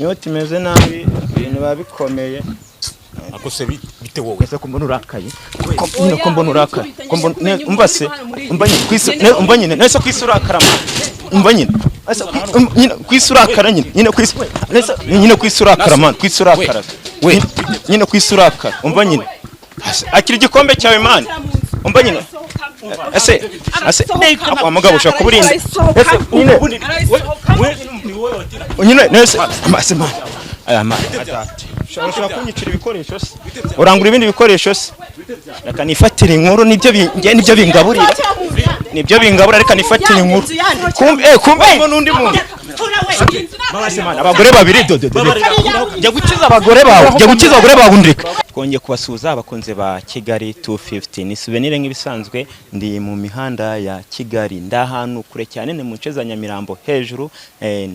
Inyota imeze nabi, ibintu biba bikomeye. Ako se bite wowe? Ese ko mbona urakaye? Nyine ko mbona urakaye? Ko mbona umva se, umva nyine kwisi, umva nyine nese kwisi urakara man. Umva nyine. Ese nyine kwisi urakara nyine. Nyine kwisi nese nyine kwisi urakara man, kwisi urakara. We. Nyine kwisi urakara. Umva nyine. Akira igikombe cyawe man. Umva nyine. Ese wa mugabo ushaka kuburinda. Ese nyine We ni wowe watira. Nyine nese amase man. Aya man. Ushobora kunyicira ibikoresho se? Urangura ibindi bikoresho se? Reka nifatire inkuru, nibyo nibyo bingaburira. Nibyo bingabura, reka nifatire inkuru. Kumbe harimo n'undi muntu. Mama man, abagore babiri do do do. Jya gukiza abagore bawe, jya gukiza abagore bawe undeka. Twongeye kubasuhuza abakunzi ba Kigali 250. Ni souvenir nk'ibisanzwe, ndi mu mihanda ya Kigali. Ndi ahantu kure cyane, ni mu nce za Nyamirambo hejuru,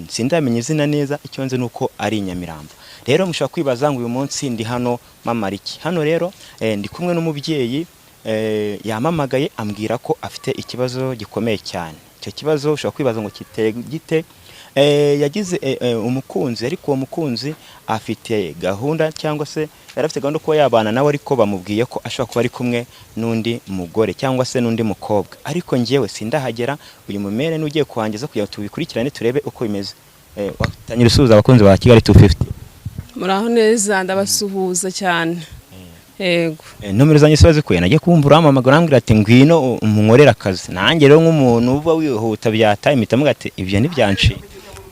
sindamenya izina neza, icyo nzi nuko ari i Nyamirambo. Rero mushobora kwibaza ngo uyu munsi ndi hano mamara iki? Hano rero ndi kumwe n'umubyeyi, yampamagaye ambwira ko afite ikibazo gikomeye cyane. Icyo kibazo ushobora kwibaza ngo kiteye gite? Yagize umukunzi, ariko uwo mukunzi afite gahunda, cyangwa se yari afite gahunda yo kuba yabana nawe, ariko bamubwiye ko ashobora kuba ari kumwe n'undi mugore cyangwa se n'undi mukobwa. Ariko njyewe sindahagera, uyu mumere n'ugiye kuhangiza kugira ngo tubikurikirane turebe uko bimeze. Watangira usuhuza abakunzi ba Kigali 250. Muraho neza, ndabasuhuza cyane, yego. Nomero zanjye siba zikuye, nagiye kumva urampamagara urambwira ati ngwino umunkorere akazi. Nanjye rero nk'umuntu uba wihuta byataye mpita mvuga ati ibyo ntibyanciye.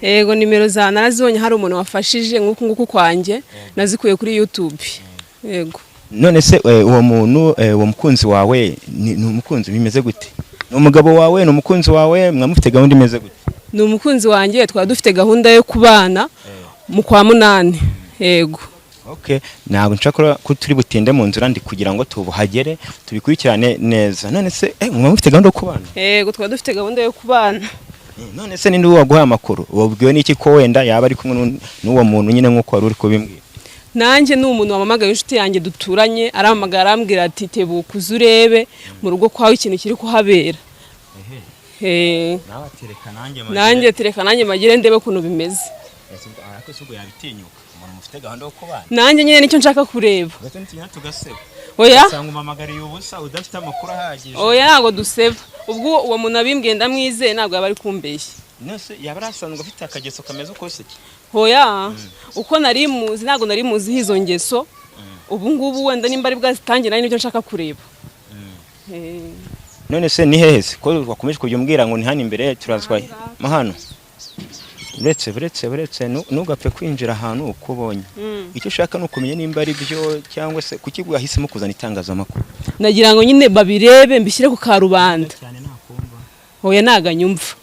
Yego, nimero za narazibonye, hari umuntu wafashije nk'uku nguku kwanjye, nazikuye kuri YouTube, yego. None se uwo muntu, uwo mukunzi wawe ni umukunzi bimeze gute? Ni umugabo wawe, ni umukunzi wawe, mwamufite gahunda imeze gute? Ni umukunzi wanjye, twaba dufite gahunda yo kubana mu kwa munani, yego. Okay, ntabwo nshaka ko turi butinde mu nzira, ndi kugira ngo tubuhagere tubikurikirane neza. None se mwaba mufite gahunda yo kubana? Yego, twaba dufite gahunda yo kubana. None se ninde waguhaye amakuru? Wabwiwe n'iki ko wenda yaba ari kumwe n'uwo muntu nyine nk'uko wari uri kubimbwira? Nanjye ni umuntu wampamagaye, inshuti yanjye duturanye, arampamagara arambwira ati tebuka uze urebe mu rugo kwawe ikintu kiri kuhabera. Nawe atereka nanjye. Nanjye tereka nanjye magire ndebe ukuntu bimeze. Ariko se ubwo yabitinyuka umuntu mufite gahunda yo kubana? Nanjye nyine nicyo nshaka kureba. Ndetse ntinya tugaseba. Oya. Usanga umamagariye ubusa udafite amakuru ahagije. Oya, ntabwo duseba. Ubwo uwo muntu abimbwiye ndamwizeye, ntabwo yaba ari kumbeshya. None se yaba ari asanzwe afite akageso kameze uko se ki? Oya, uko nari muzi ntabwo nari muziho izo ngeso. Ubu ngubu wenda nimba ari bwazitange, nanjye nibyo nshaka kureba. None se ni hehe se ko wakomeje kujya umbwira ngo ni hano imbere? Turazwa mo hano. Buretse ntugapfe kwinjira ahantu uko ubonye. Icyo ushaka ni ukumenya nimba ari byo cyangwa se kuki wahisemo kuzana itangazamakuru? Nagira ngo nyine babirebe, mbishyire ku karubanda. Cyane nakumva. Oya, ntago anyumva.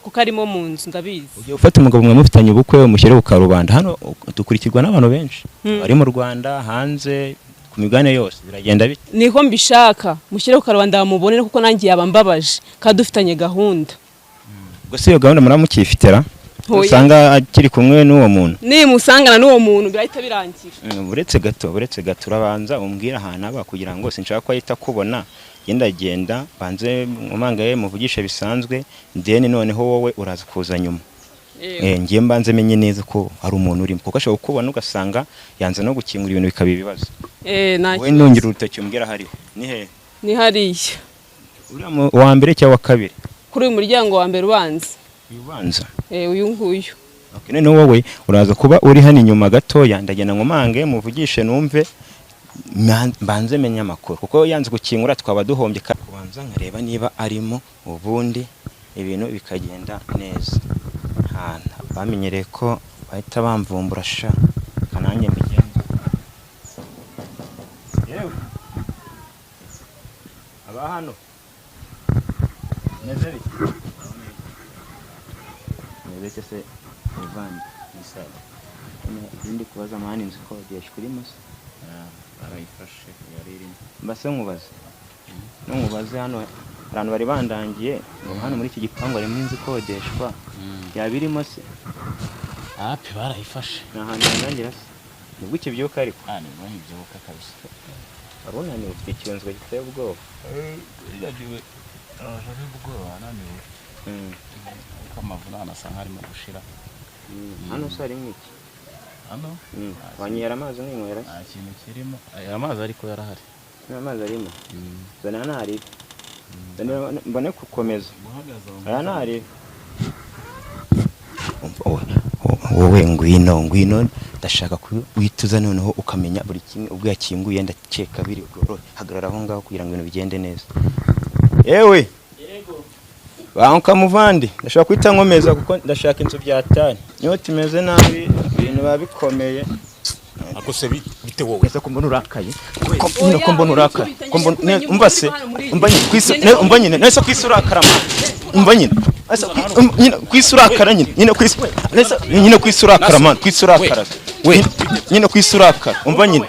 Kuko arimo mu nzu, ndabizi. Ugiye gufata umugabo mwe mufitanye ubukwe umushyire ku karubanda hano, dukurikirwa n'abantu benshi bari mu Rwanda, hanze, ku migabane yose. Biragenda bite? Niko mbishaka, mushyire ku karubanda bamubone, kuko nanjye yaba mbabaje kandi dufitanye gahunda. Ubwo se iyo gahunda muramukifitera? Oya. Usanga akiri kumwe n'uwo muntu? Nimusangana n'uwo muntu birahita birangira. Buretse gato, urabanza umbwire ahantu aba kugira ngo sinshaka ko ahita akubona. Genda genda banze nkomangaye muvugishe bisanzwe, then noneho wowe uraza kuza nyuma. Ngiye mbanze menye neza ko hari umuntu urimo, kuko ashobora kukubona ugasanga yanze no gukingura, ibintu bikaba ibibazo. Nta Wowe kibazo. nongera urutoki umbwira aho ariho. Ni hehe? Ni hariya. Uriya uwa mbere cyangwa uwa kabiri? Kuri uyu muryango wa mbere ubanza. Ubanza. Uyu nguyu. Okay, noneho wowe uraza kuba uri hano inyuma gatoya, ndagenda nkomange muvugishe numve, mbanze menye amakuru, kuko yanze gukingura twaba duhombye. Kubanza nkareba niba arimo, ubundi ibintu bikagenda neza. Nta bamenyereye ko bahita bamvumbura sha, kananjye mbigenza. Yewe, aba hano meze bite? Meze se muvandi? Ni sawa. Ibindi kubaza man, inzu ikodeshwa irimo se? Barayifashe, yari irimo. Mbase nkubaze no nkubaze, hano abantu bari bandangiye ngo hano muri iki gipangu harimo inzu ikodeshwa, yaba irimo se? Api, barayifashe. Ni ahantu handangira se? Nibwo ukibyuka ariko? Ah, nibwo nkibyuka kabisa. Wari unaniwe, ufite icyunzwe giteye ubwoba. Iragiwe aje nimugoroba ananiwe, ariko amavunane asa nkaho arimo gushira. Hano se harimo iki? Hano Wanywera amazi nkinywera? Nta kintu kirimo. Aya mazi ariko yarahari. Nta mazi arimo. Zana ntari. Zana mbone gukomeza. Guhagaze aho. Aya ntari. Wowe ngwino ngwino, ndashaka wituza noneho ukamenya buri kimwe. Ubwo yakinguye ndakeka biri bworohe. Hagarara aho ngaho kugira ngo ibintu bigende neza. Yewe banka muvandi, ndashaka kwita nkomeza kuko ndashaka inzu byatari. Niyo tumeze nabi ibintu biba bikomeye. Ako se bite wowe? Ese ko mbona urakaye? Ko mbona urakaye? Ko mbona umva se, umva nyine kwisi, umva nyine nese kwisi urakara man. Umva nyine. Ese nyine kwisi urakara nyine. Nyine kwisi nese nyine kwisi urakara man, kwisi urakara. We nyine kwisi urakara. Umva nyine.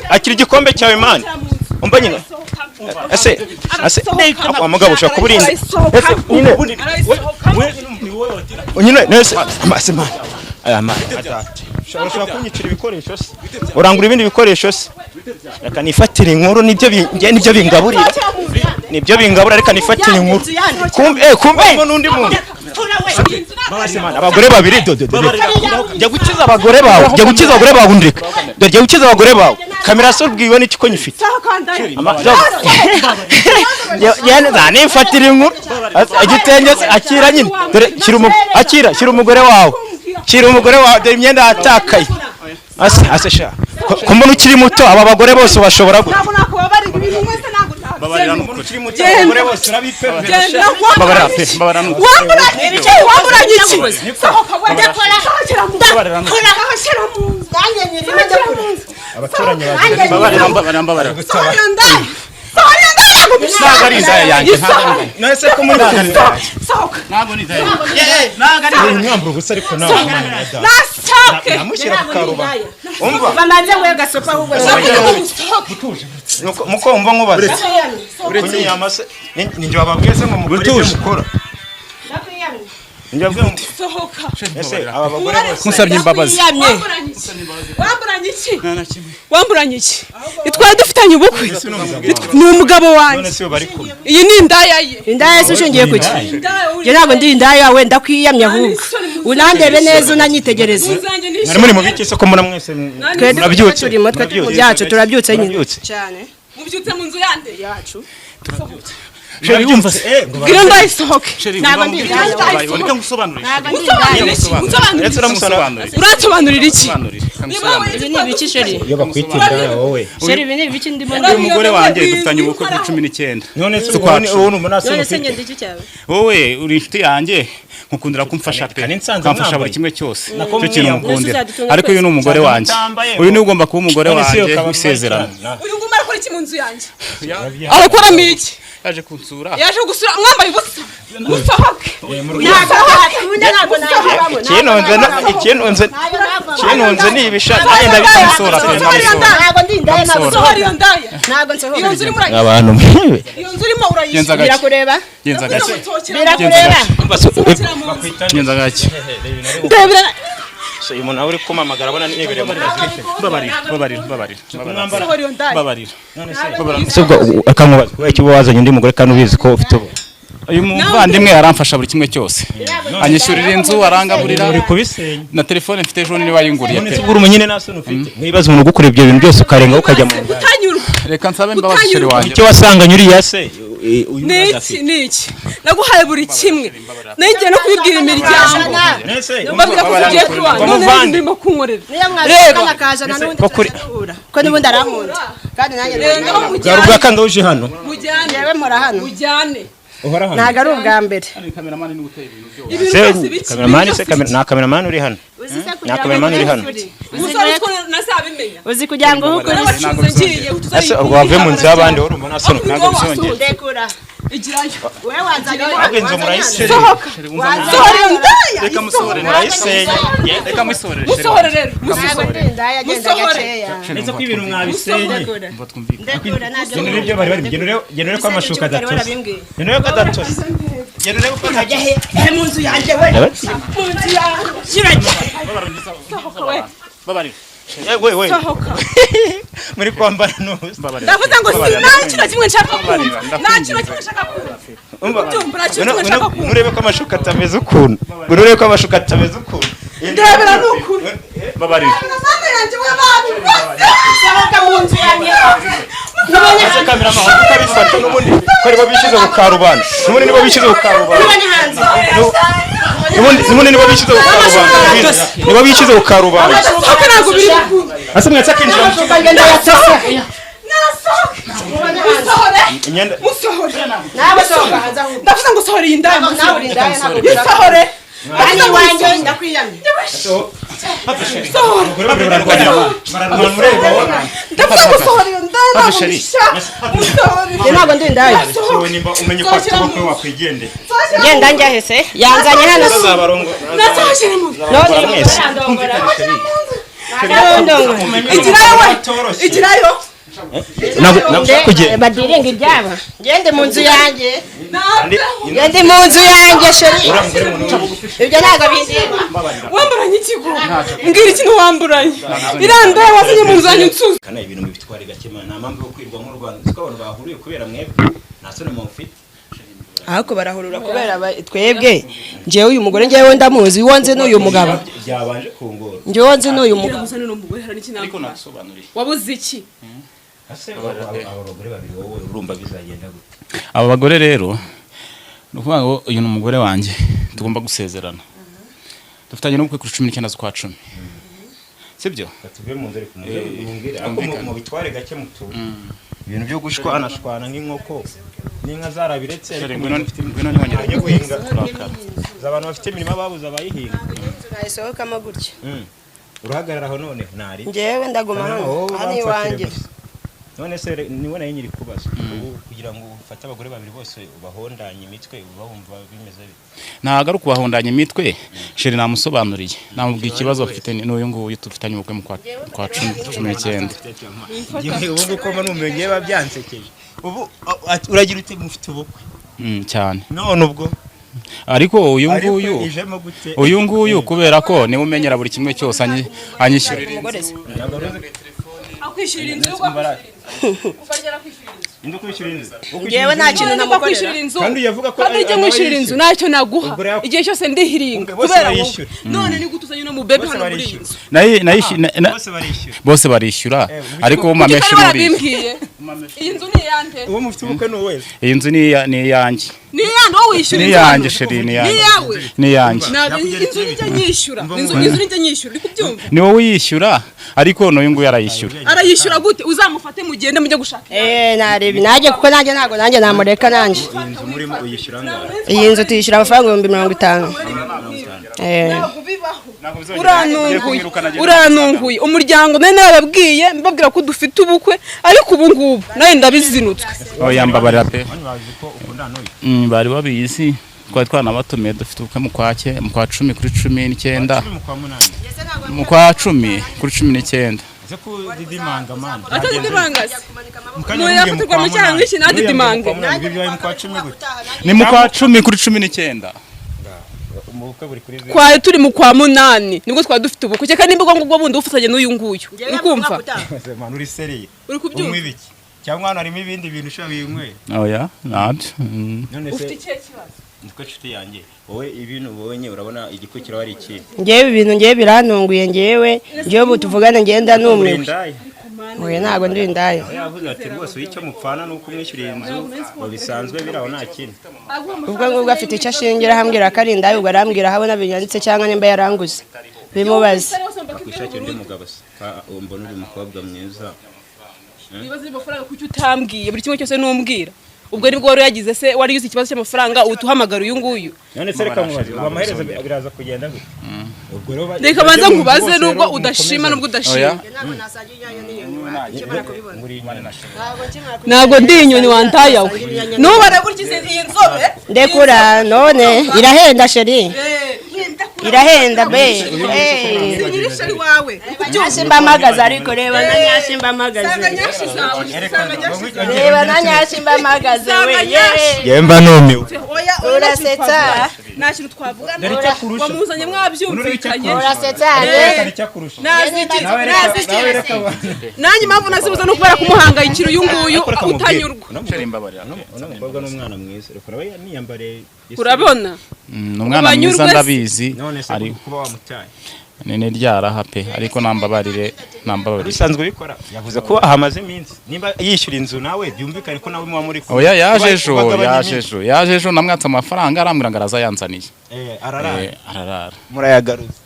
Akira igikombe cyawe man. Umva nyine. Ese ese wa mugabo ushaka kuburinda. Ese nyine nyine nese amase man. Aya man. Ushobora kunyicira ibikoresho se? Urangura ibindi bikoresho se? Reka nifatire inkuru, nibyo nibyo bingaburira. Nibyo bingabura, reka nifatire inkuru. Kumbe kumbe harimo n'undi muntu. Mabase man, abagore babiri do do do. Jya gukiza abagore bawe, jya gukiza abagore bawe undeka. Dore jya gukiza abagore bawe. Kamera se ubwiwe n'iki ko nyifite? Yana nifatire inkuru. Igitenge se akira nyine. Dore shyira akira, shyira umugore wawe. Shyira umugore wawe, dore imyenda yatakaye. Ase ase sha. Ko mbona ukiri muto aba bagore bose bashobora gute? Ntabwo nakubabarira ibintu mwese, ntabwo Babarira ntabwo. n'ukuri. Ukiri muto abagore bose urabipepera. Babarira pe, babarira n'ukuri. Wamburanye iki? Wamburanye iki? Sohoka we. Sohokera mu nzu. Sohokera mu nzu. Nanjye nyirimo Sohokera mu nzu. Abaturanyi Mbabarira, mbabarira, mbabarira. Sohora iyo ndaya. Sohora iyo ndaya. Ntabwo ari indaya yanjye, ntabwo ari indaya. Nese ko muri Sohoka. Ntabwo ni indaya yanjye. Ntabwo ari uyu mwambaro gusa ariko nawe mwana wa data. Nasohoke. Namushyira ku karubanda. Umva Bamanze we gasopa ahubwo. Nuko muko umva nkubaza. Kunyiyama se ninjye wababwiye se ngo mukore ibyo mukora. Ninjye wababwiye ngo Sohoka. ese aba bagore bose Nkusabye imbabazi. Wamburanye iki? Wamburanye iki? Wamburanye iki? Twari dufitanye ubukwe. Ni umugabo none wanjye. se bari kumwe. Iyi ni indaya ye. Indaya se ushingiye ku ki? Indaya uri. Njye ntabwo ndi indaya we, ndakwiyamye ahubwo. Unandebe neza unanyitegereze. Uzanjye ni Mwari muri mu biki se ko mbona mwese Twe murabyutse? turimo, twe turi mu byacu, turabyutse nyine. Murabyutse. Cyane. Mubyutse mu nzu yande. Yacu. Sheri wumva se. Bwira ndaya isohoke. Sheri Ntabwo ndi indaya. Reka ngusobanurire. Ntabwo ndi indaya. Unsobanurira iki? Unsobanurira Ndetse iki? uramusobanurira. Uransobanurira iki? Ngusobanurire. Ibi ni ibiki sheri? Iyo bakwita indaya wowe. Sheri, ibi ni ibiki ndimo? Uyu mugore wanjye dufitanye ubukwe kuri 19. None se Z'ukwa ubu ni umunasi None se ufite. njye ndi iki cyawe? Wowe uri inshuti yanjye, nkukundira kumfasha pe. Kandi nsanze Ukamfasha mwambaye. buri kimwe cyose. Nako Icyo kintu mwiyambaye. nkukundira. Uzadutunga Ariko uyu ni umugore Nsanze wanjye. mutambaye. Uyu niwe ugomba kuba umugore None se wanjye ukaba w'isezerano. Uyu nguyu arakora iki mu nzu yanjye? Arakoramo iki? Yaje kunsura. Yaje gusura mwambaye ubusa. Musohoke. Ntabwo nakunda, ntabwo nabibamo. Ikintunze ikintunze ikintunze ni ibishaka nanjye Ndamusura pe, Sohora iyo ndaya. Ntabwo ndi indaya, ntabwo Sohora iyo ndaya. Ntabwo nsohoka. Iyo nzu urimo urayishyura. abantu mwewe. Iyo nzu urimo urayishyura. Genza gake. Birakureba? Genza gake. Birakureba? Genza gake. Ndebera. So uyu muntu uri kumamagara abona nibereye mu kazi. Mbabarira, mbabarira, mbabarira. Mbabarira. Sohora iyo ndaya. Mbabarira. Se ubwo akankubaza kubera iki uba wazanye undi mugore kandi ubizi ko ufite ubu? Uyu muvandimwe aramfasha buri kimwe cyose. Anyishyurira inzu, arangaburira. Uri kubisenya. Na telefone mfite ejo niba yinguriye None pe. se ubwo uri umunyine nta soni ufite? Mwibaza umuntu ugukora ibyo bintu byose ukarenga ukajya mu ndaya. Utanyurwa. Reka nsabe imbabazi sheri wanjye. Icyo wasanganye uriya se uyu Ni iki? Ni iki? Naguhaye buri kimwe. Nagiye no kubibwira imiryango. Nese Mbabwira ko tugiye kubana. None rero ndimo kunkorera. Niyo mwazana akazana n'ubundi Ko kuri- turahura. Ko n'ubundi arankunda. Kandi nanjye Renga aho bwari mujyane. ubwa kangahe uje hano? Mujyane. Njyewe mpora hano. Mujyane. Uhora hano. Ntabwo ari ubwa mbere. Kameramani niwe uteye ibintu byose. Ibintu Se byose biki? kameramani se nta kameramani uri hano. Uzi se Nta kugira ngo kameramani uri hano. Umusore utwo ntazabimenya. Uzi kugira ngo uhukure. Narabacuze ngiye Ese ubwo wavuye mu nzu y'abandi wowe urumva nta soni Ntabwo bizongera. Ndekura. Igirayo. Wowe wanzanye Ahubwo inzu murayisenya. Sohoka. Sohora iyo ndaya. Reka musohore. Murayisenya. Reka musohore. sheri Musohore wanjye. rero. Ntabwo Musohore. ndi indaya, agenda Musohore. gakeya. Ndetse ko ibintu mwabisenye. Ndekura. Umva twumvikane. Ndekura ntabyo. Genda urebe ibyo bari bari. Genda urebe genda urebe ko amashuka adatose. Warabimbwiye. Genda urebe ko adatose. Genda urebe ko adatose. He mu nzu yanjye we. Mu nzu yanjye. Babarira. We we. Sohoka. Muri kwambara n'ubusa. Ndavuze ngo si nta kintu na kimwe nshaka kumva, nta kintu na kimwe nshaka kumva. Umva, Ubyumva, nta kintu kimwe nshaka kumva. Nurebe ko amashuka atameze ukuntu. Nurebe ko amashuka atameze ukuntu. Ndebera ni ukuri. Mbabarira. Mana yanjye we bantu bose. Sohoka mu nzu yanjye. Ese kameramani ukabifata n'ubundi ko aribo bishyize ku karubanda. N'ubundi nibo bishyize ku karubanda. Nubonye hanze. N'ubundi nibo bishyize ku karubanda. Nibo bishyize ku karubanda. Sohoka, ntabwo biri gukunda. Ase mwese akinjira mu Amashuka ngenda yatose. Nasohoke. Musohore. imyenda. Musohore. Nawe sohoka hanze ahubwo. Ndavuze ngo sohora iyi ndaya. Nawe uri indaya, ntabwo ushaka. Isohore. Hano iwanjye ndakwiyamye. Sohora. Ndavuze ngo sohora iyo ndaya, ntabwo mbishaka. Musohore. Njye ntabwo ndi indaya. Wowe nimba umenye ko afite ubukwe wakwigendera. Ngenda njya hese yanzanye hano. Azabarongo. Nasohokere mu nzu. None Mwese. arandongora. Arandongora. Igirayo we. Igirayo. Ntabwo kugenda. Badiringa ibyabo. Ngende mu nzu yanjye. Ntabwo. Ngende mu nzu yanjye sheri. Ibyo ntabwo bindeba. Wamburanye ikigo. Mbwira ikintu wamburanye. Irandaya wazanye mu nzu yanjye unsuza. Kana ibintu mubitware gake man, nta mpamvu yo kwirwa nk'u Rwanda. Siko abantu bahuriye kubera mwebwe. Nta soni mufite. Ariko barahurura kubera twebwe. Njyewe uyu mugore njyewe ndamuzi, uwo nzi n'uyu mugabo. Byabanje kungora. Njyewe nzi n'uyu mugabo. Gusa n'uno mugore hari n'ikintu Ariko namuhaye. nagusobanuriye. Wabuze iki? Ase aba bagore babiri wowe urumva bizagenda gute? Aba bagore rero ni ukuvuga ngo uyu ni umugore wanjye tugomba gusezerana. Dufitanye n'ubukwe kuri 19 z'ukwa 10. Sibyo? Tuve mu nzu ariko mumbwire ariko mubitware gake muture. Ibintu byo gushwanashwana nk'inkoko n'inka zarabiretse Sheri, ariko ngwino mufite ngwino ntihongere yo guhinga. kurakara. Abantu bafite imirima babuze abayihinga. Nayisohokamo gutya. Urahagarara aho none ntari. Njyewe ndaguma hano. Wowe Hano bamfatire iwanjye. gusa. None se niwe nayo nyiri kubaza ubu kugira ngo ufate abagore babiri bose ubahondanye imitwe ubahumva bimeze bite? Ntabwo ari ukubahondanya imitwe. Sheri namusobanuriye, namubwiye ikibazo afite n'uyu nguyu dufitanye ubukwe mu kwa 19. Njyewe ubu nguko mba numenye biba byansekeje. Ubu uragira ute mufite ubukwe? Cyane. None ubwo Ariko uyu ariko nguyu ijemo gute? uyu nguyu kubera ko niwe umenyera buri kimwe cyose anyishyurira inzu. Akwishyurira inzu yuko akwishyurira inzu. Ukarya akwishyurira inzu. Indi ukwishyura inzu. Njyewe nta kintu None niba namukorera. akwishyurira inzu. Kandi uyavuga ko Kandi ujye mwishyurira inzu ntacyo naguha. Ubwo rero- Igihe cyose ndihiringa Bose kubera wowe. barayishyura. None ni gute uzanye uno mubebe Bose hano muri iyi barishyura. nzu? Bose barishyura. Bose barishyura ariko Kuki umamesha bari muri barabimbwiye? Iyi nzu ni iyande. Uwo mufite ubukwe ni uwese. iyi nzu ni iyanjye. Ni iyande wowe wishyura Ni inzu hano. iyanjye sheri, ni iyanjye. Ni iyawe. Ni iyanjye. Ntabwo inzu nijya nyishyura. Inzu nijya nyishyura. Uri kubyumva? Ni wowe uyishyura ariko n'uyu nguyu arayishyura. Arayishyura gute? Uzamufate mugende mujye gushaka. Nareba nanjye kuko nanjye ntabwo nanjye namureka nanjye. Iyi nzu murimo uyishyura angahe? Iyi nzu tuyishyura amafaranga 50,000. Ntabwo bibaho. Uranunguye umuryango nari narababwiye mbabwira ko dufite ubukwe ariko ubu ngubu nawe ndabizinutswe. Oya mbabarira pe. Bazi ko ukundana n'uyu. Bari babizi twari twanabatumiye dufite ubukwe mu kwa 10 kuri 19. Cumi mu kwa munani. Mu kwa 10 kuri 19. Ese ko didimanga man. Atadidimanga se. Mu kanya Mu mugiye mu yafatirwa kwa mu cyaha munani. nk'iki ntadidimange. Mu kwa munani, bibaye mu kwa 10 gute? Ni mu kwa 10 kuri 19. Mu bukwe buri kuri zeru. Twari turi mu kwa 8 nibwo twari dufite ubukwe. Cyeka nimba ubwo ngubwo bundi ufatanye n'uyu nguyu. Uri kumva? Ese man uri seriye. Uri kubyumva? Unywa ibiki? Cyangwa hano harimo ibindi bintu ushobora winywera. Oya ntabyo. None se Ufite ikihe kibazo? niko nshuti yanjye wowe ibintu ubonye urabona igikurikiraho ari iki? Njyewe ibintu njyewe birantunguye njyewe. Njyewe ubu tuvugane ngenda numiwe. Indaya. Oya ntabwo ndi indaya. Yavuze ati rwose icyo mupfana ni uko umwishyuriye inzu ngo bisanzwe biraho nta kindi. Ubwo ngubwo afite icyo ashingira ahambwira ko ari indaya, ubwo arambwira aho abona binyanditse cyangwa nimba yaranguze. Bimubaze. Akwishakira undi mugabo se. Mbona uri umukobwa mwiza. Ibibazo by'amafaranga kuki utambwiye? Buri kimwe cyose numbwira. Ubwo nibwo wari yagize se wari yuze ikibazo cy'amafaranga utuhamagara uyu nguyu. None se reka mubaze ubu amaherezo biraza kugenda gute? Ubwo rero Reka banza nkubaze nubwo udashima nubwo udashima. Ntabwo ndi inyoni wantaye we. Nubara gutya iyi nzobe. Ndekura none irahenda sheri. Irahenda be. Sinyirishari wawe. Nyashi mbamagaze, ariko reba na nyashi mbamagaze. Sanga nyashi zawe, sanga nyashi zawe. Reba na nyashi mbamagaze we. Sanga nyashi. Yewe mba numiwe. Oya, oya, Urasetsa. nta kintu twavugana. Dore icyo akurusha. Wamuzanye mwabyumvikanye. Urasetsa. Icyakurusha. Naziki, Nawe reka- naziki. nawe reka Nanjye impamvu nazibuza no kubera kumuhangayikira uyu nguyu utanyurwa. Chéri, mbabarira. Uno mukobwa ni umwana mwiza, reka uraba niyambariye. Urabona? Ni umwana mwiza Abanyurwe se. ndabizi. None se Ari kuba wamutaye? ni ryaraha pe, ariko nambabarire, nambabarire. Bisanzwe bikora, yavuze ko ahamaze iminsi. Nimba yishyura inzu nawe, byumvikane ko nawe muba muri kumwe. Oya, yaje ejo. Ubagabanya Yaje iminsi. ejo, yaje ejo, namwatse amafaranga, arambwira ngo araza yanzaniye. Ararara? Ararara. Murayagaruza?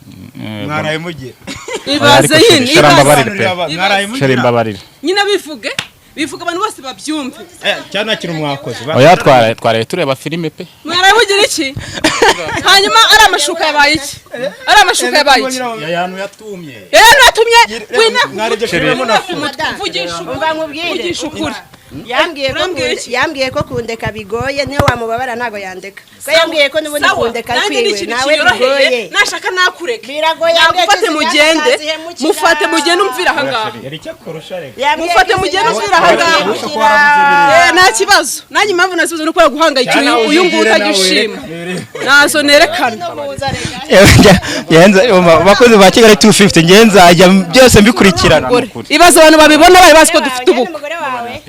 Mwaraye mugiye? Ibaze nyine, Chéri, ibaze. mbabarire pe. Mwaraye Chéri, mugira? mbabarire. Nyine bivuge, bivuge abantu bose babyumve. Cyane nta kintu mwakoze. Oya, twaraye tureba filime pe. Mwaramugira iki? Hanyuma ari amashuka yabaye iki? Ari amashuka yabaye iki? Yayantu yatumye. Rero natumye wina Mwarebye filime munafu? Vugisha ukuri. Umva nkubwire. Vugisha ukuri. Yambwiye ko Urambwira iki? Yambwiye ko kundeka bigoye, niyo wamubabara ntago yandeka. Ko yambwiye ko n'ubundi Sawa, kundeka nanjye ni kwiwe ikintu nawe kinyoroheye. bigoye. Nashaka nakureke. Biragoye, yambwiye ko Nagufate izi mugende, nyanya mufate mugende umvira ahangaha. Yari icyakurusha reka. Yambwiye ko Mufate izi mugende nyanya umvira ahangaha. zazihemukira. Nta kibazo. Nanjye impamvu nasibuze ni ukubera guhangayikira uyu nguyu utajya ushima. Nazo nerekana. Bakozi ba Kigali 250, ngewe nzajya byose mbikurikirana. Ibaze abantu babibona bari bazi ko dufite ubukwe. Umugore wawe.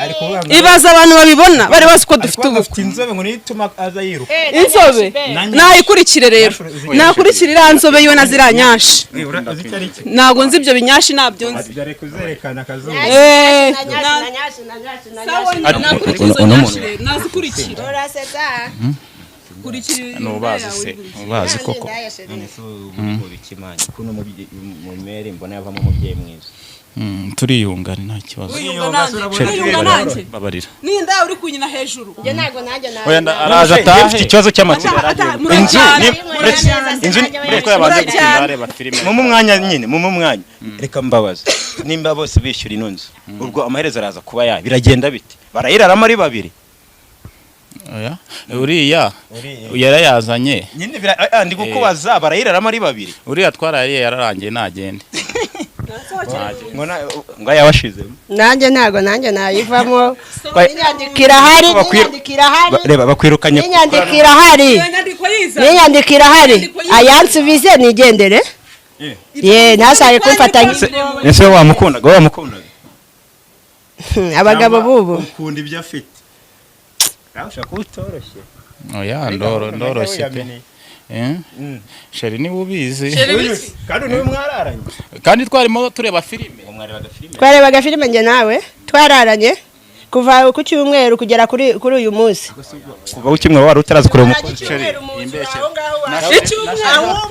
Ari kuvuga ngo Ibaze abantu babibona bari bazi ko ari dufite kuvuga ngo ubukwe. afite inzobe, ngo niyo ituma aza yiruka. Inzobe nayikurikire rero, nakurikire iriya nzobe yiwe na ziriya nyashi. Uzi icyo ari cyo? Ntabwo nzi ibyo binyashi, ntabyo nzi. Dore kuzerekana akazuba. Na nyashi na nyashi na nyashi na Sawa, nyashi. nakurikira izo nyashi rero, nazikurikira. Urasetsa. Kurikira. Nubazi se, ubazi koko? Indaya, chéri. None se ubu bikimana kuno mumere mbona yavamo umubyeyi mwiza? Turiyunga nta kibazo. Wiyunga nanjye? Chéri, Wiyunga nanjye? mbabarira. Ninda uri kunyina hejuru. Njye ntago nanjye nawe. Oya, araje Njye atahe. mfite ikibazo cy'amatsiko. Inzu Murajyana. inzu Nuko yabanje Murajyana. gutinda areba filime. Mumu umwanya nyine, mumu umwanya, reka mbabaze. Nimba bose bishyura ino nzu, ubwo amaherezo araza kuba yayo, biragenda bite? Barayiraramo ari babiri? Oya, uriya yarayazanye. Nyine ndi kukubaza, barayiraramo ari babiri? Uriya twarariye yararangiye, nagende. Ngo ngo ayabashizemo. Nanjye ntago nanjye nayivamo. N'inyandiko irahari, n'inyandiko irahari. Reba bakwirukanye. N'inyandiko irahari. Iyo nyandiko yiza. N'inyandiko irahari. Ayansubize nigendere. Ye, ntashake kumfatanya. Ese wamukundaga, wamukundaga? Abagabo bubu. Ukunda ibyo afite, nawe ushobora kuba utoroshye. Oya, ndoroshye pe. Chéri, niba ubizi. Kandi niwe mwararanye. Kandi twarimo tureba filime. Ngo mwarebaga filime? Twarebaga filime njye nawe, twararanye kuva ku cyumweru kugera kuri uyu munsi. Kuva ukimwe wari utaraza kureba umukunzi? Icyumweru.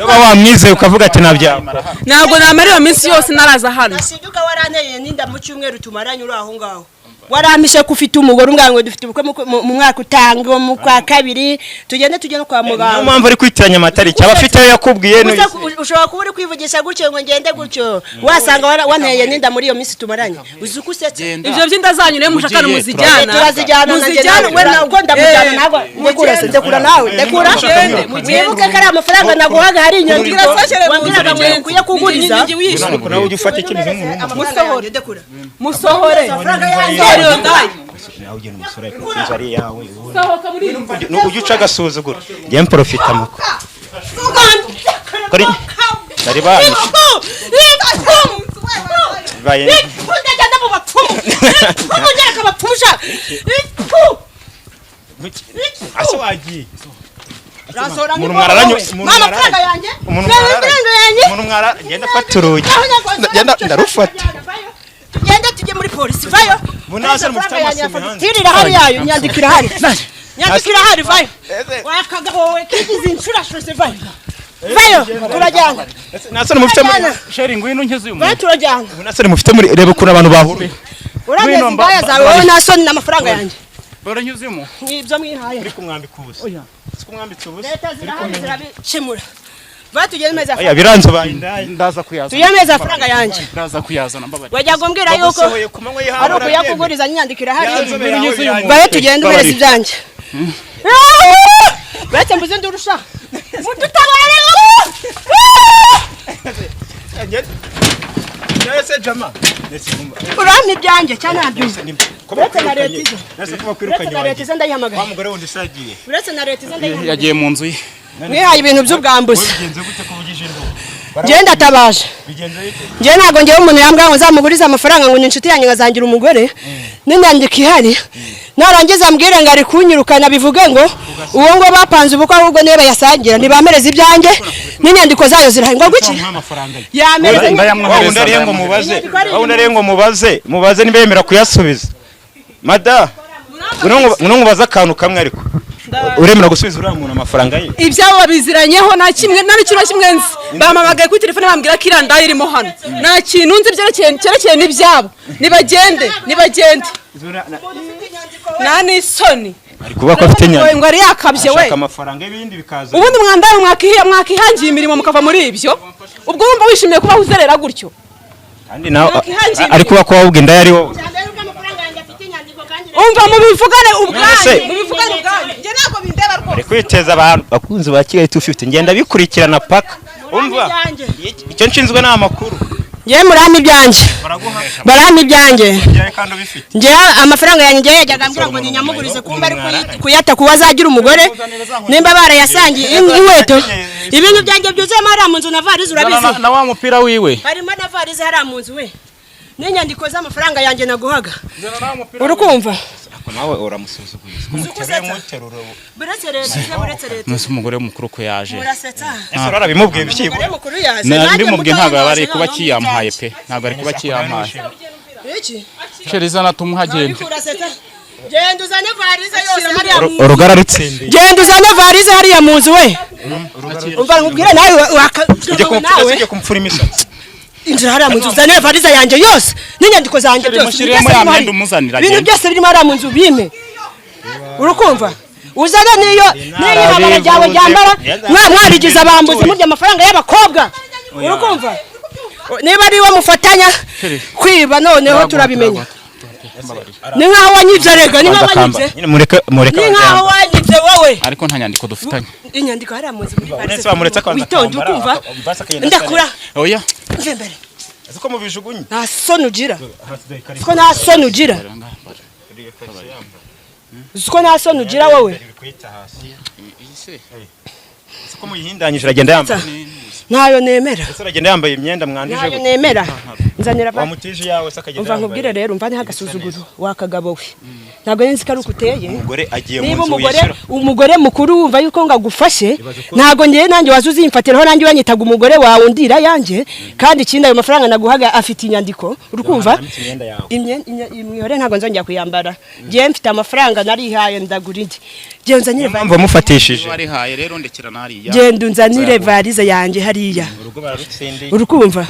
Uba wamwizeye ukavuga ati nabyakora. Ntabwo namara iyo minsi yose naraza hano. Nashiduka waranteye n'inda mu cyumweru tumaranye uri aho ngaho. Warampishe ko ufite umugore, umbwira ngo dufite ubukwe mu mwaka utanga mu kwa kabiri, tugende tujye no kwa Niyo muganga. mpamvu ari kwitiranya amatariki, aba afite ayo yakubwiye. Gusa ushobora kuba uri kwivugisha gutyo ngo ngende gutyo, wasanga wanteye n'inda muri iyo minsi tumaranye. Uzi uko usetse? Ibyo by'inda zanyu rero mushaka Ugiye, muzijyana. Turazijyana nanjye. Muzijyana Nawe we nawe. ubwo ndamujyana ntabwo ndekura se, ndekura nawe, ndekura. Mugende, mugende. Wibuke ko ari amafaranga naguhaga, hari inyandiko wambwiraga ngo ukwiye kuguriza. Ariko nawe ujya ufata icyemezo nk'umuntu. Amafaranga yanjye ndekura. Musohore. Amafaranga yanjye. Musohore iyo ndaya. Nawe ugenda umusore ariko inzu ari iyawe. Sohoka muri iyi nzu. Ujya uca agasuzuguro, njye mporofita muko kuri nari banyishe bibaye. Ndagenda mu bapfumu. Ipfu, ngereka abapfumu sha. Ipfu. Ase wagiye? Urasohora Umuntu nk'imbogo mwararanye wowe. umuntu Mpa amafaranga mwararanye. yanjye. Umuntu Mpa mwararanye. amafaranga yanjye. Umuntu mwara ngenda afata urugi, ngenda ndarufata. Tugende tujye muri polisi, vayo. Munasore mufite Amafaranga yanjye amaso ya imihanda. fagitire irahari yayo, inyandiko irahari. Inyandiko irahari, vayo. Wakagabo wowe kigize inshuro ashose, vayo. Vayo, turajyana. Nasore mufite muri Chéri, ngwino unkize uyu Vayo, muntu. turajyana. Munasore mufite muri, reba ukuntu abantu bahuruye. Urageze Ngwino indaya zawe wowe, nta soni n'amafaranga yanjye. Bora nkize uyu muntu. Nibyo mwihaye. Uri kumwambika ubusa, si kumwambitse ubusa. Leta zirahari zirabikemura. Vayo tugende meza. Oya, biranze ubaye indaya. Ndaza kuyazana. Tugende meza amafaranga yanjye. Ndaza kuyazana, mbabarira. Wajya kumbwira yuko Bagusohoye ku manywa y'ihangu, ari urabyemera? ukuyakuguriza, inyandiko irahari. Yanze yawe. Vayo tugende umereze ibyanjye. Uretse mbuze ndurusha. Mudutabare. Ese jama. Urampa ibyanjye cyangwa ntabyumva? Ko Uretse na bakwirukanye. leta izo. Nese ko Uretse bakwirukanye na leta wagiye. izo Wa ndayihamagaye. mugore wundi se yagiye. Uretse na leta izo ndayihamagaye. Yagiye mu nzu ye. Mwihaye ibintu by'ubwambuzi. Wowe bigenze gute ko uvugije induru? Njyewe ndatabaje. Bigenze bite? Njyewe ntabwo, ngewe umuntu yambwira ngo nzamugurize amafaranga ngo ni inshuti yanjye, nkazangira umugore n'inyandiko ihari, narangiza ambwire ngo ari kunyirukana, bivuge ngo uwo ngo bapanze ubukwe, ahubwo niwe bayasangira. Ntibamereze ibyanjye, n'inyandiko zayo zirahari ngo guki Wamuha amafaranga ye. yamereze. Wa wundi ariye ngo mubaze. Wa wundi ariye ngo mubaze niba yemera kuyasubiza. Mada. Ngwino nkubaze akantu kamwe ariko. Uremera gusubiza uriya muntu amafaranga ye? Ibyabo babiziranyeho, nta kimwe, nta n'ikintu na kimwe nzi. Bampamagaye kuri telefone bambwira ko iriya ndaya irimo hano. Nta kintu nzi byerekeye cyerekeye n'ibyabo. Nibagende, nibagende, nta n'isoni. Ari kuvuga ko afite inyandiko. Ngo yari yakabye we. Ashaka amafaranga y'ibindi bikaza. Ubundi mwandaye mwakihangiye imirimo mukava muri ibyo. Ubwo wumva wishimiye kuba uzerera gutyo? Kandi nawe Mwakihangiye ari kuba ko wabubwa inda ari wowe. Umva, mubivugane ubwanyu. None Mubivugane ubwanyu, njye ntabwo bindeba rwose. Ari kwiteza abantu. Bakunzi ba Kigali 250, ngenda bikurikirana paka. Umva, icyo nshinzwe ni amakuru. Njyewe murampa ibyanjye. Baraguha Barampa ibyanjye. ibyawe kandi ubifite. Njyewe amafaranga yanjye, njyewe yajyaga ambwira ngo ninyamugurize, kumba ari kuyata kuba azagira umugore, nimba barayasangiye inkweto, ibintu byanjye byuzuyemo hariya mu nzu na varize, urabizi. Na wa mupira wiwe. Harimo na varize hariya mu nzu we, n'inyandiko z'amafaranga yanjye naguhaga, urukumva? Ariko nawe uramusuzuguye. Kumuterura muterura. Buretse leta ize, buretse leta. Nuse umugore mukuru ko yaje. Murasetsa. Ese urarabimubwiye bishyimbo? Umugore mukuru yaje, nanjye Mbimubwiye mutoya ntabwo yaba ari naje kuba noneho kiyampaye pe, ntabwo ari kuba kiyampaye. Iki? Chéri, zana tumuhagende. Ariko urasetsa. Genda uzane varize yose hariya mu nzu. Urugara rutsindiye. Genda uzane varize hariya mu nzu we. Umva nkubwire, nawe Ujye kumupfura, nawe ujye kumupfura imisatsi. Injira hariya mu nzu, uzane varize yanjye yose n'inyandiko zanjye byose. Mushyiremo Ibintu ya byose myenda umuzanira, ibintu agende. byose birimo hariya mu nzu bime, urukumva? Uzane n'iyo ibabara ryawe ryambara mwarigize abambuzi, murya amafaranga y'abakobwa, urukumva? Niba ari we mufatanya kwiba, noneho turabimenya. Ni nkaho wanyibye rega, ni nkaho wanyibye. Nyine mureke, mureke. Ni nkaho wanyibye wowe. Ariko nta nyandiko dufitanye. Inyandiko hariya mu nzu muri Uretse varize. bamuretse akabanza Witonde. akambara, Ukumva? basi akagenda asa Ndakura. Oya. Mve imbere. Ese ko mubijugunye? Nta soni ugira ko, nta soni ugira uzi ko nta soni ugira wowe? Ese ko muyihindanyije, uragenda yambaye? Ntayo nemera. Ese uragenda yambaye imyenda mwanduje Ntayo gute? nemera, nzanira Wamutije iyawe se akagenda Umva nkubwire yambaye? rero, umva, niho agasuzuguro wakagabo we, ntabwo nzi ko ari uko uteye. Umugore agiye mu Niba nzu umugore wishyura. umugore mukuru wumva yuko ngo agufashe, ntabwo ngewe nanjye waza uzimfatiraho, nanjye wanyitaga umugore wawe undira yanjye. Kandi ikindi, ayo mafaranga naguhaga afite inyandiko, urukumva? Yambitse imyenda yawe. Imyihore ntabwo nzongera kuyambara. Ngewe mfite amafaranga narihaye, ndagura indi. Genda unzanire Niyo mpamvu wamufatishije. Warihaye rero, ndekera nariya. Genda unzanire varize yanjye hariya. Urugo bararutsindiye. Urukumva?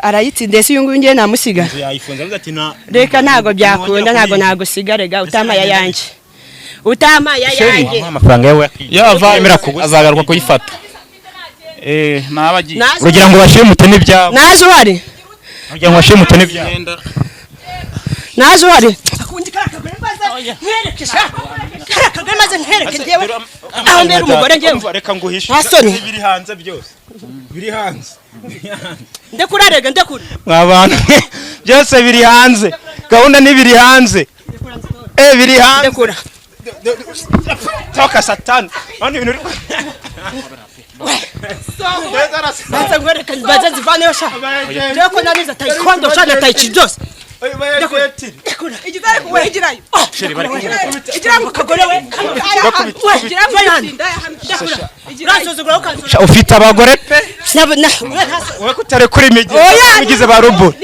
Arayitsindiye se uyu nguyu? Ngewe namusiga? Inzu yayifunze, avuze ati na Reka, ntabwo byakunda, ntabwo nagusiga rega utamaye ayanjye, utamaye ayanjye. Wamuha amafaranga yawe yakwiye. Yava Yemera kuguza. azagaruka kuyifata, naba agiye. Urugira ngo bashimute n'ibyabo. Naje uhari. Urugira ngo bashimute n'ibyabo. Genda. Naje uhari. Akundi kariya kagore maze nkwereke sha, kariya kagore maze nkwereke njyewe aho mbera umugore njyewe. Umva, reka nguhishe. Nta soni. Biri hanze byose. Biri hanze. Ndekura rega, ndekura. Mwa bantu mwe, byose biri hanze. Gahunda ni biri hanze. Biri hanze. Ndekura. Toka satani. Bano ibintu uri. Banza nkwereke, banza nzivaneyo sha, njyewe ko nanize taekwondo sha na tai chi byose. Ndekura. Igirayo. Chéri, bari Igira ngo kagore we, we Igira ngo ndekura, uransuzugura ukansuzugura. Sha, ufite abagore pe. Wowe kutarekura imigi. Oya. Ugize ba ruburi.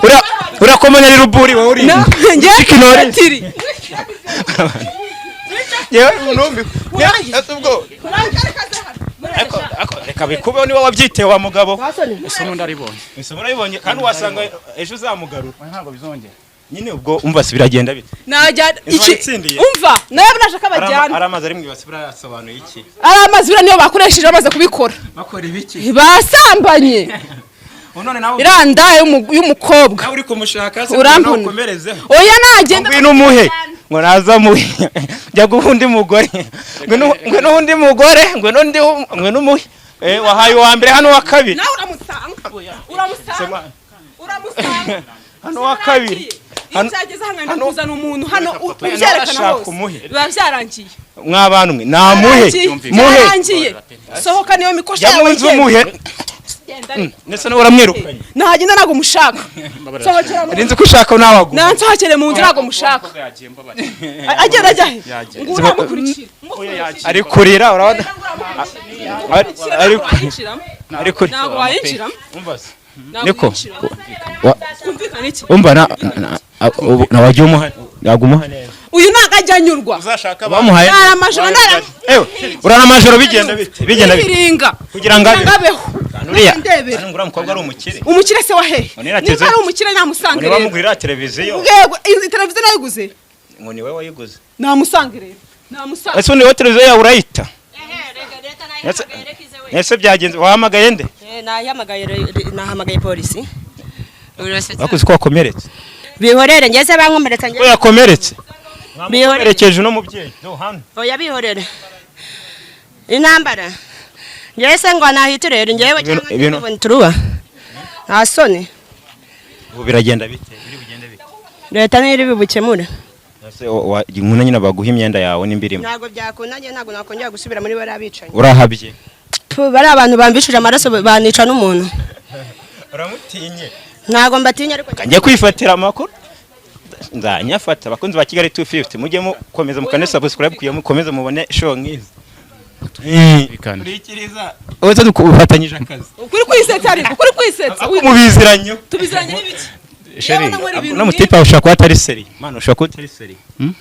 Ura urakomanya ari ruburi wowe uri. Njye Knowless. tiri. Yewe numbi. Ese ubwo ariko reka bikubeho niba wabyitewe wa mugabo. Ese n'undi aribonye? Ese urayibonye kandi wasanga ejo uzamugarura. Ntabwo bizongera. Nyine ubwo umva se biragenda bite? Najya Inzu iki wayitsindiye? Umva, nawe nashaka bajyana. Ari amazi ari mu ibasi buriya yasobanuye iki? Ari amazi buriya niyo bakoresheje bamaze kubikora. Bakora ibiki? Basambanye. None nawe Iriya ndaya y'umukobwa. nawe uri kumushaka se? Urambona. Ukomerezeho. Oya, nagenda. Ngwino umuhe ngo naza muhe, njya guha undi mugore, ngwino undi mugore, ngwino undi, ngwino umuhe. Wahaye uwa mbere hano, uwa kabiri. Nawe uramusanga. Uramusanga, uramusanga. Hano wa kabiri. Iyo byageze hano ngenda kuzana umuntu hano ubyerekana Arashaka hose. Umuhe. Biba byarangiye. Mw'abantu mwe, namuhe. Byarangiye. Muhe. Byarangiye. Sohoka niyo mikosha Jya yawe. mu nzu. Genda. Muhe. Genda ariko. Ndetse nawe uramwirukanye. Nagenda, ntabwo mushaka. Sohokera mu Nzi ko ushaka nawe aguma. Nansohokere mu nzu, ntabwo mushaka. Agenda ajya he? Ngo uramukurikira. Ari kurira, urabona. Ari kurira. Ntabwo wayinjiramo. Umva se. Ntabwo Niko. uyinjiramo. Twumvikane iki? Umva na ubu nawe wagiye umuha, yagumuha neza. Uyu ntabwo ajya anyurwa. Uzashaka Bamuhaye. Ndara amajoro, ndara. Ewe, urana amajoro, bigenda bite? Bigenda bite? Nibiringa. Kugira ngo abe. Abeho. Uriya. Ndebera. Hano ngo uriya mukobwa ari umukire. Umukire se wa hehe? Ngo nirateze- Niba ari umukire namusange Ngo rero. bamugurira televiziyo. Yego, iyi televiziyo nayiguze. Ngo ni wowe wayiguze. Namusange rero, namusange. Ese undi wowe televiziyo yawe urayita? Ese byagenze, wahamagaye nde? Nahamagaye, nahamagaye polisi. Bakuze ko wakomeretse. Bihorere, ngeze bankomeretsa. Ko yakomeretse. Bihorere. Yerekeje uno mubyeyi. Do hano. Oya, bihorere, intambara ngewe se ngo nahitirere ngewe cyangwa turuba nta soni. Ubu biragenda bite? Biri bugende bite? Leta niyo iri bubukemure. Ese inkuna nyine baguha imyenda yawe nimba irimo. Ntabwo byakunda, ngewe ntabwo nakongera gusubira muri bariya bicanyi. Urahabye. Bari abantu bambishije amaraso, banica n'umuntu. Uramutinye. Ntabwo mbatinya, ariko Njye kwifatira amakuru nzanyafata. Abakunzi ba Kigali 250, mujye mukomeza mukane subscribe kugira mukomeze mubone show nk'izi. Twumvikane. Urikiriza wowe, dufatanyije akazi. Ukuri kwisetsa, ariko ukuri kwisetsa. Mubiziranye. Tubiziranye n'ibiki? Chéri. Yewe, nanywera ibintu. No mutipe ushobora kuba atari sérieux man, ushobora kuba utari sérieux. Ni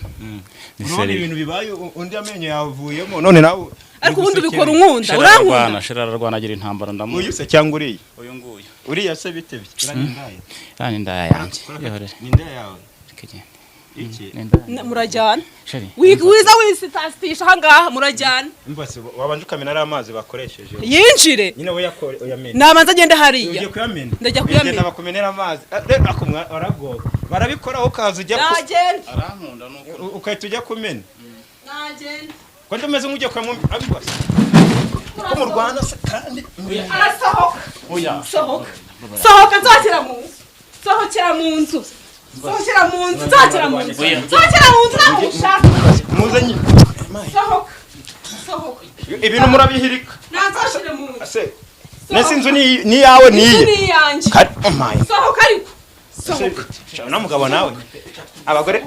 Urabona sérieux. ibintu bibaye, undi amenyo yavuyemo, none nawe. Ariko ubundi ubikora unkunda? Chéri Urankunda? ararwana, chéri ararwana, agira intambara, ndamuzi. Uyu se cyangwa uriya? Uyu nguyu. Uriya se bite bite? Uriya ni indaya. Yani indaya yanjye, yihorere. Ni indaya yawe. Reka igende. Iki? Ni indaya. Murajyana. Chéri. Wiza wisitastisha ahangaha, murajyana. Umva se, wabanje ukamena ari amazi bakoresheje. Yinjire. Nyine we yakore uyamena. Nabanza agende hariya. Ugiye kuyamena? Ndajya kuyamena. Ugenda bakumenera amazi. Ah, rero ako waragowe, barabikora, ukaza ujya Nagende. Arankunda nuko. Ugahita ujya kumena. Nagende. Ko ndumeze nk'ugiye kuyamena abibase ko mu Rwanda se kandi. Arasohoka. Oya. Sohoka, sohoka, nsohokera mu nzu, sohokera mu nzu, sohokera mu nzu, nsohokera mu nzu, sohokera mu nzu, ntabwo mushaka. Muze nyine. Sohoka, sohoka. Ibintu murabihirika. Nansohokere mu nzu. Se nese inzu ni iyawe? Ni Inzu iye. ni iyanjye. Kandi oh my. Sohoka ariko, sohoka. Na mugabo nawe abagore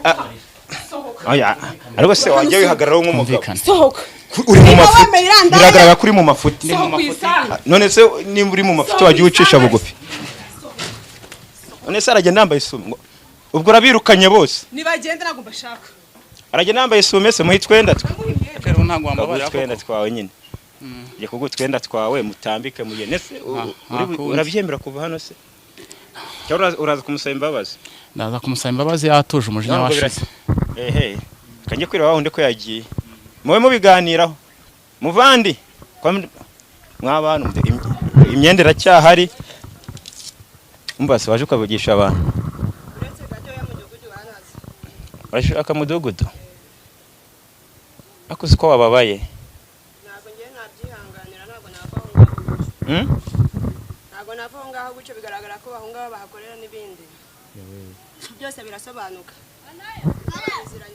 Sohoka. Oya, ariko se wajya wihagararaho nk'umugabo? Twumvikane. Sohoka. Uri mu Niba mafuti. wemeye iriya ndaya. Biragaragara ko uri mu mafuti. Sohoka uyisange. None se nimba uri mu mafuti, wajya ucisha bugufi? None se aragenda yambaye isume? Ubwo urabirukanye bose. Nibagende, ntabwo mbashaka. Aragenda yambaye isume se? Muhe utwenda twe. Rero ntabwo Kaguha wambabarira. utwenda twawe nyine, njye kuguha utwenda twawe, mutambike mugende se. Nta kundi. Urabyemera kuva hano se, cyangwa uraza kumusaba imbabazi? Ndaza kumusaba imbabazi yatuje, umujinya Ntabwo washize. Ehe, kanjye kwireba wa wundi ko yagiye, mube mubiganiraho muvandi. Mw'abantu imyenda iracyahari. Umva se, waje ukavugisha abantu. Urashaka mudugudu? Ariko uzi ko wababaye? Ntabwo ngewe nabyihanganira, ntabwo nava aho ngaho gutyo. Ntabwo nava aho ngaho gutyo, bigaragara ko aho ngaho bahakorera n'ibindi byose birasobanuka.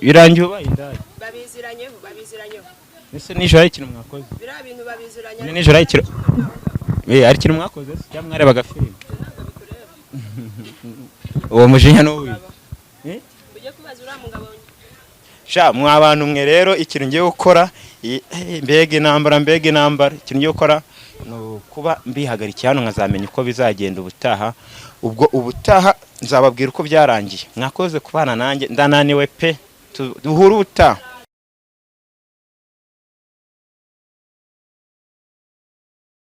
Birangiye ubaye indaya. Babiziranyeho, babiziranyeho. Ese nijoro hari ikintu mwakoze? Biriya bintu babiziranye. Ni nijoro hari ikintu, hari ikintu mwakoze se, cyangwa mwarebaga filime? Uwo mujinya n'uwi. Ujye kubaza uriya mugabo. Sha mwa bantu mwe, rero ikintu ngiye gukora, mbega intambara, mbega intambara, ikintu ngiye gukora ni ukuba mbihagarikiye hano, nkazamenya uko bizagenda ubutaha. Ubwo ubutaha nzababwira uko byarangiye. Mwakoze kubana nanjye, ndananiwe pe. Duhure ubutaha.